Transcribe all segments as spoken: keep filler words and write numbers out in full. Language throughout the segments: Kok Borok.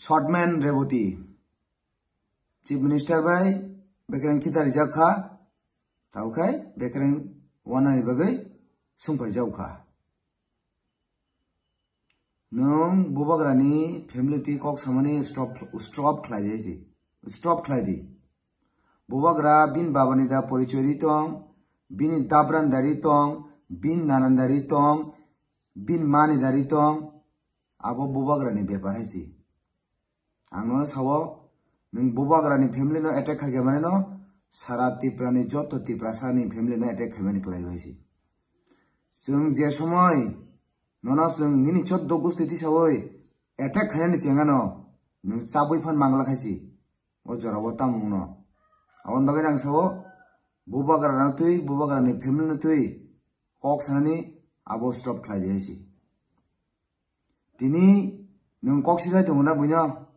Shortman Reboti, Chief Minister bai bekereng khita rijak kha, taukhai bekereng wanani bagwi sungpai jau kha. Nwng bubagrani family twi kok samani stop, stop khlai di si, stop khlai di. Bubagra bin babani da porichoi ri tong, bini dabran da ri tong, bin nanan da ri tong, bin mani da ri tong, abo bubagrani bepar hai si. Ang nono sao, nwng bubagrani family no attack khai khe mani no, sara Tripura ni joto Tiprasa ni family no attack khai mani kwlai hai si. Chwng je somoi nono chwng nini choddo gusti tisawi attack khainani chengano, nwng chabwi phan mangla khai si. O jora o tamung no. Aboni bagwi ang sao, bubagra no twi, bubagrani family no twi kok sanani abo stop khlai di hai si. Tini nwng kok sijai tongo na buino?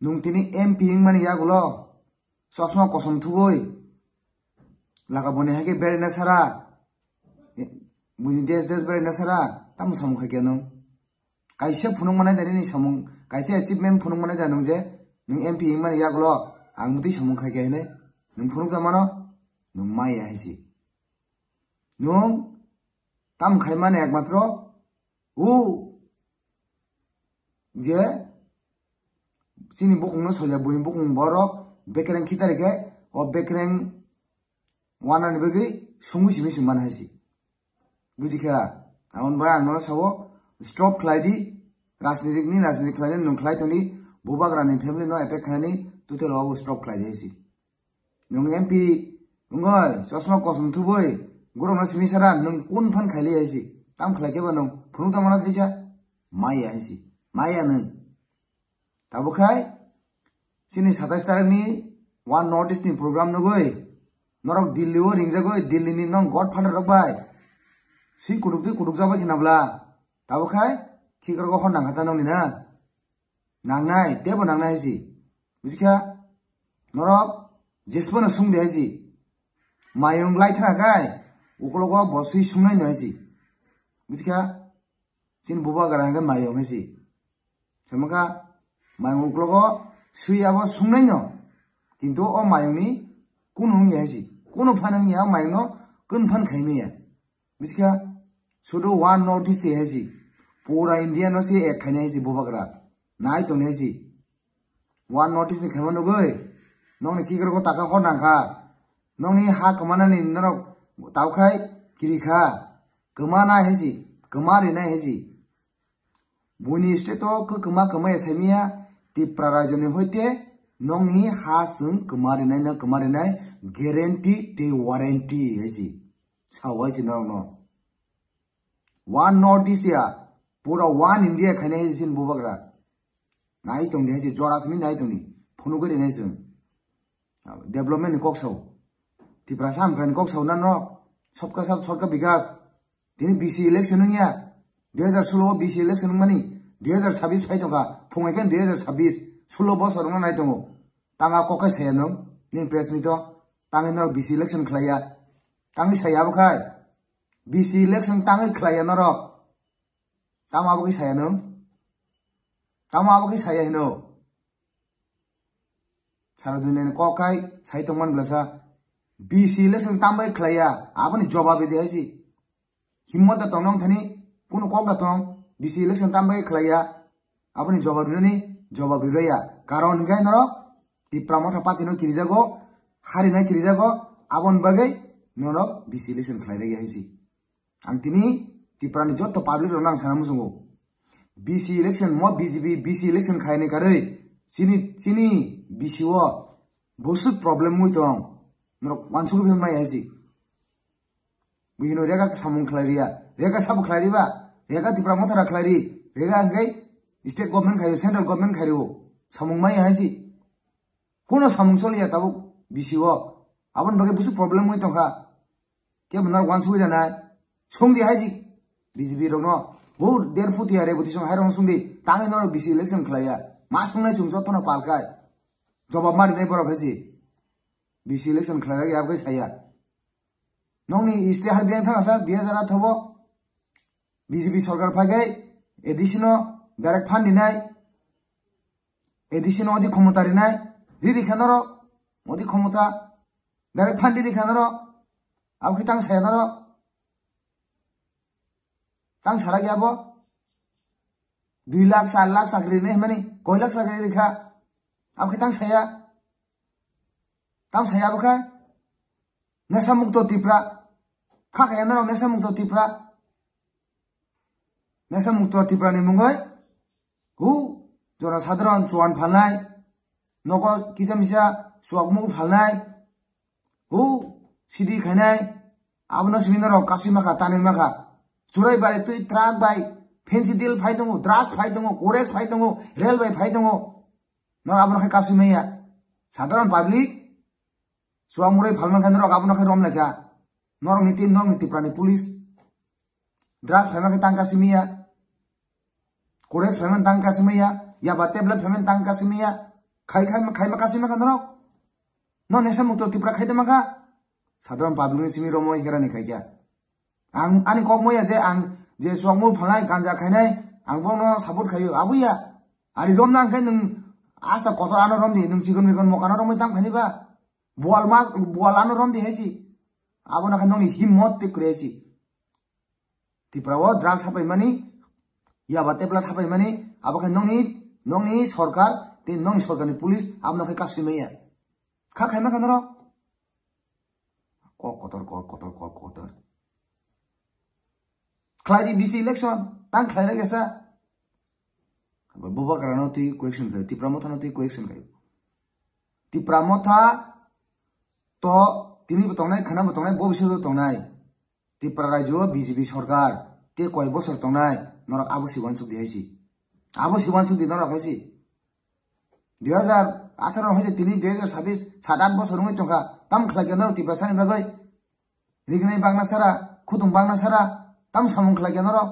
Nwng tini M P wngmani yagulo chosma kosom thubui laga boni hai khe beraina sara, buini des des beraina sara, tamo samung khai khe nwng? Kaisa phunuk manai da nini samung, kaisa achievement phunuk manai da nwng je nwng M P wngmani yagulo ang bwtwi samung khai khe hinwi nwng phunuk da mano? Nwng maya hai si. Nwng tam khai mani ekmatro o je chini bukung no soja, buini bukung borok bekereng khitari khe o bekereng wanani bagwi sungwi simi sung mani hai si. Buji kha, aboni bagwi ang nono sao, stop khlai di, rajnitik ni rajniti khlai di, nwng khlai tong di, bubagrani family no attack khlai ni, tutel o stop khlai di hai si. Nwng M P wngoi, chosma kosom thubui, gorokno simi sara, nwng kun phan khaili hai si. Tam khlai khe ba nwng phunuk tamo na saisa? Maya hai si. Maya nwng. Tabo khai, chini satais tarik ni One North East ni program nugui, norok Delhi o ringjagoi, Delhi ni nong godfather rok bai. Si kutuk twi kutuk jagoi khe nabla. Tabo khai, khikrok o hor nang kha ta nong ni na. Nangnai, tebo nangnai hai si. Buji kha, norok jesbo no sung di hai si. Mayung lai thang kai, ukologo bo sui sungnai no hai si. Buji kha, chini bubagra hwnkhe mayung hai si. Sama kha, mayung ukologo sui abo sungnai no. Kintu o mayung ni kunu wng ya hai si. Kunu phan wng ya, o mayung no kun phan khai maya. Buji kha, sudu One North East hai si. Pura India no se ek khainai hai si bubagra. Nai tong hai si. One North East ni khaima nugui. Nong ni khikrok o taka hor nang kha. Nong ni ha kwmana ni norok tau khai kiri kha. Kwma nai hai si. Kwma ri nai hai si. Buini state o kwkma kwma ya saimia Tipra rajyo ni hoite nong ni ha chwng kwma ri nai no kwma ri nai guarantee tei warranty hai si. Sao hai si norok no. One North East ya, pura One India khainai hai si chini bubagra. Nai tong di hai si, jora simi nai tong di. Phunugwi rinai chwng. Development ni kok sao. Tiprasa Hamkrai ni kok sao na no. Sabka saath, sabka bikas. Tini B C election wngya. Dui hazar solo o B C election wngmani. Dui hazar sabis phai tongkha. Phungai khe dui hazar sabis. Solo bosor wngna nai tongo. Tanga kok khe saya nwng. Nini press meet o. Tangwi no B C election khlaiya. Tangwi saya abo khai. B C election tangwi khlaiya norok. Tamo abo khe saya nwng? Tamo abo khe saya hino? Sara duniani kok khai sai tongmani blasa. B C election tambai khlaiya, aboni jobab ridi hai si. Himmot da tong nong thani, kunu kok da tong, B C election tambai khlaiya, aboni jobab rinani, jobab riraiya. Karon hinkhe norok Tipra Motha Party no kirijago, harinai kirijago, aboni bagwi norok B C election khlai raiya hai si. Ang tini Tipra ni joto public rok no ang sana muchungo. B C election mo B J P B C election khaini karwi chini, chini B C o bosuk problem wngwi tong. Norok wansugwi phimai hai si. Buino rega samung khlai riya. Rega sabo khlai riba. Rega Tipra Motha ra khlai ri. Rega hwnkhe state government khaio, central government khaio. Samung mai hai si. Kuno samung choliya tabuk B C o. Aboni bagwi bosuk problem wngwi tongkha. Kebo norok wansugwi rwnai. Sungdi hai si B J P rokno. Bo der phuti ya Reboti song hai rokno sungdi. Tangwi norok B C election khlaiya. Ma sungnai chwng jotono palkhai. Jobab ma rinai borok hai si. B C election khlairok ya bai saya. Nokni iste har biyang thang sa dui hazar atharo bo B J P sorkar phaikhai A D C no direct fund rinai. A D C no odi khomota rinai, riri kha norok, odi khomota, direct fund riri kha norok, abo khe tang saya norok, tang sarak ya bo, dui lakh, char lakh chakri rinai hwnmani, koi lakh chakri rikha, abo khe tang saya, tang saya abo khe, nesa mukto Tripura, kha kaya norok nesa mukto Tripura, nesa mukto Tripura ni mungoi, hu, jona sadharon chuan phalnai, nogo kisa misa chuak muk phalnai, hu, sidi khainai, abono simi norok kasui makha, tanwi makha. Churai bai twi truck bai, fancy deal phai tongo, drugs phai tongo, codex phai tongo, rail bai phai tongo. Norok abono khe kasui maya. Sadharon public, chuak murai phalmang khe norok abono khe rom laikha. Norok ni tin, norok ni Tripura ni police. Drugs phaima khe tang kasi maya. Codex phaima tang kasi maya. Yaba tablet phaima tang kasi maya. Khai khai khai ma kasi ma kha norok. No nesa mukto Tripura khai de ma kha. Sadharon public ni simi romo hera ni khai kya. Ang ani kok moya je ang je chuak mu phanai ganja khainai ang bono support khayo abuya. Ari rom nang khe nung asta kotor ano rom di nung chikon mikon mokano romoi tam khani ba. Bual ma bual ano rom di hai si. Abono khe nongni himmot te kre si. Tripura o drugs hapai mani, yaba tablet hapai mani, abo khe nongni, nongni sorkar, tei nongni sorkarni police abono khe kasui maya. Kha khaima khe norok? Kok kotor, kok kotor, kok kotor. Khlai di B C election, tang khlai lai kesa. Bubagrano twi question khayo, Tipra Mothano twi question khayo. Tipra Motha to tini bo tongnai, khana bo tongnai, bo bising bo tongnai. Tripura rajyo o B J P sorkar tei koi bosor tongnai, norok abo si uansuk di hai si. Abo si uansuk di norok hai si. Dui hajar atharo hai tini dui hajar sabis, sat at bosor wngwi tongkha. Tam khlai khe norok Tiprasani bagwi? Rignai bangna sara, khutung bangna sara, tam samung khlai khe norok?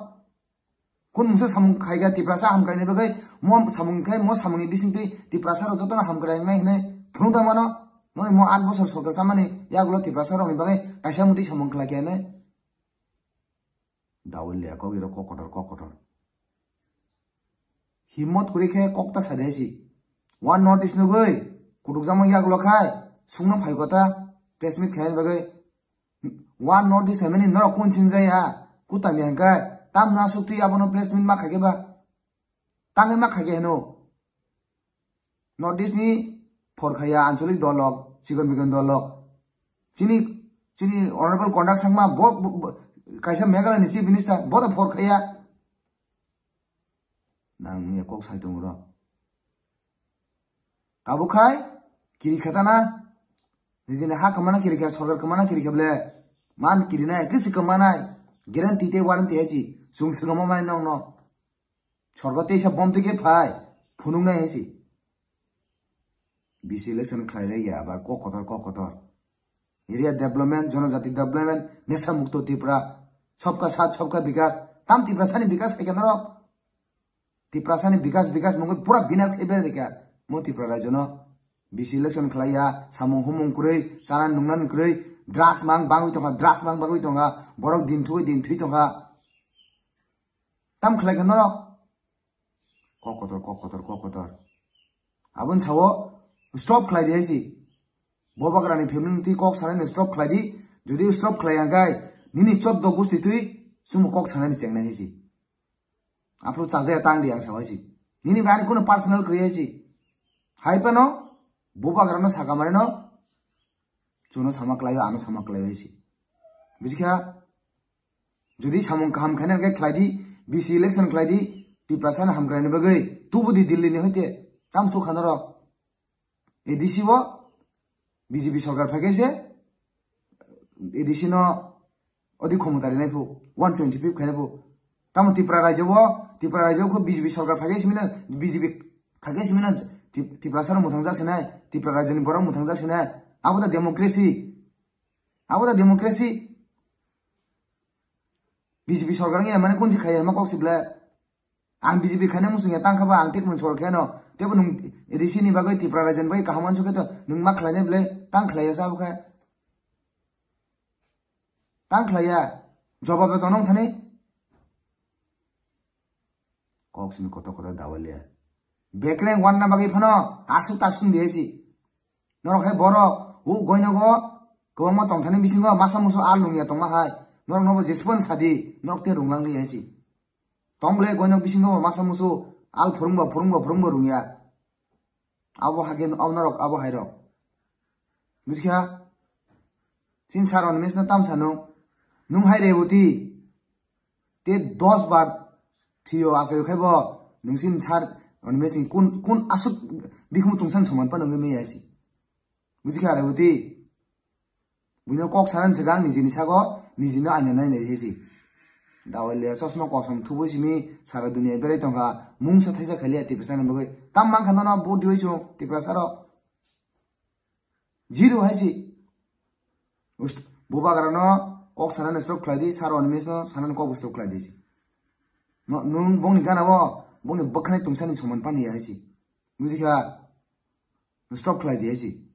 Kun mungsa samung khai kha Tiprasa hamkraini bagwi, mo samung khai, mo samungni bisingtwi Tiprasa rok jotono hamkrai wngnai hinwi phunuk tang mano? Noni mo at bosor sorkar chamani yagulo Tiprasa rokni bagwi kaisa mutwi samung khlai khe hinwi? Dawil le kok iro kok kotor, kok kotor. Himmot kwrwi khe kok ta sa de si. One North East nugwi kutukjakma yagulo khai sungno phai kota press meet khaina bagwi. One North East hai mani norok kun singjaya, kutami hwnkhe tamno aswk twi abono press meet ma khaikhe ba? Tangwi ma khaikhe hino? North East ni phor khaya anchalik dol rok, chikon mikon dol rok. Chini, chini honorable Conrad Sangma bo, bo, bo, kaisa Meghalaya ni chief minister, bo to phor khaya. Nang nungya kok sai tongo ro. Tabuk khai kiri khatana, nijini ha kwmana kiri kha, sorkar kwmana kiri kha ble, man kiri nai, kisi kwmanai, guarantee tei warranty hai si, chwng swngamo mai nokno. Sorgo teisa bom twi khe phai, phunuk nai hai si. B C election khlai lai ya, ba kok kotor, kok kotor. Area development, jonojati development, nesa mukto Tripura, sabka saath, sabka bikas, tam Tiprasani bikas khai khe norok. Tiprasani bikas, bikas mungwi pura binas khai bere rikha. Mo Tripura rajyo no B C election khlai ya, samung humung kwrwi, chana nungna kwrwi, drugs mang bangwi tongkha, drugs mang bangwi tongkha, borok din thugwi din thwi tongkha. Tam khlai khe norok? Kok kotor, kok kotor, kok kotor. Aboni sao stop khlai di hai si. Bubagrani family ni twi kok sanai no stop khlai di. Jodi stop khlai ya khe nini choddo gusti twi chwngno kok sanani chengnai hai si. Aphuru chajaya tang di ang sao hai si. Nini bai ani kuno personal kwrwi hai si. Hai phano Bubagrano saka manwi no chwngno sama kwlaio, ano sama kwlaio hai si. Buji kha? Jodi samung kaham khaina hwnkhe khlai di, B C election khlai di, Tiprasani hamkraini bagwi tubu di Delhi ni hoite, tam thuk kha norok. A D C o B J P sorkar phai khe se A D C no odi khomota rinai phu, one twenty fifth khainai phu. Tamo Tripura rajyo o, Tripura rajyo o kho B J P sorkar phai khe simi na, B J P phai khe simi na, Tip-, Tiprasa rok mwthang jak sinai, Tripura rajyo ni borok mwthang jak sinai. Abo da democracy. Abo da democracy. B J P sorkar wngya mane kunchi khaiya ma kok si ble. Ang B J P khaina muchung ya tang kha ba ang tekmani sorkar khaino. Tebo nung A D C ni bagwi Tripura rajyo ni bagwi kaham uansuk khe to nung ma khlainai ble tang khlaiya sa bo khe. Tang khlaiya. Jobab to nong thani. Kok simi kotor kotor dawalia. Bekreng wanna bagwi phano asuk tasuk di hai si. Norok hai borok o goinogo kwbangma tongthani bisingo masa musu al nungya tongma hai. Norok nobo jesupon sadi, norok te runglang di hai si. Tong ble goinok bisingo masa musu al phurungbo, phurungbo, phurungbo rungya. Abo hage abo norok, abo hai rok. Buji kha? Sin sar on mes no tam sano. Nung hai Reboti. Te dos bar thiyo asai khai bo. Nung sin sar on mes kun, kun asuk bikhumu tungsan soman pa nung me yasi. Buji kha Reboti? Buino kok sanan sigang nijini sago, nijino anya nai nai hesi. Dawai le chosma kosom thubui simi sara dunia berai tongkha, mungsa thaisa khaliya Tiprasa ni bagwi. Tam mankha nono vote diwi chung Tiprasa ro. Zero hai si. Ust-, bubagra no kok sanan stop khlai di, sar on mes no sanan kok stop khlai di si. No, nung bongni gana o, bongni bwkhanai tungsani soman pani hai si. Buji kha? Stop khlai di hai si.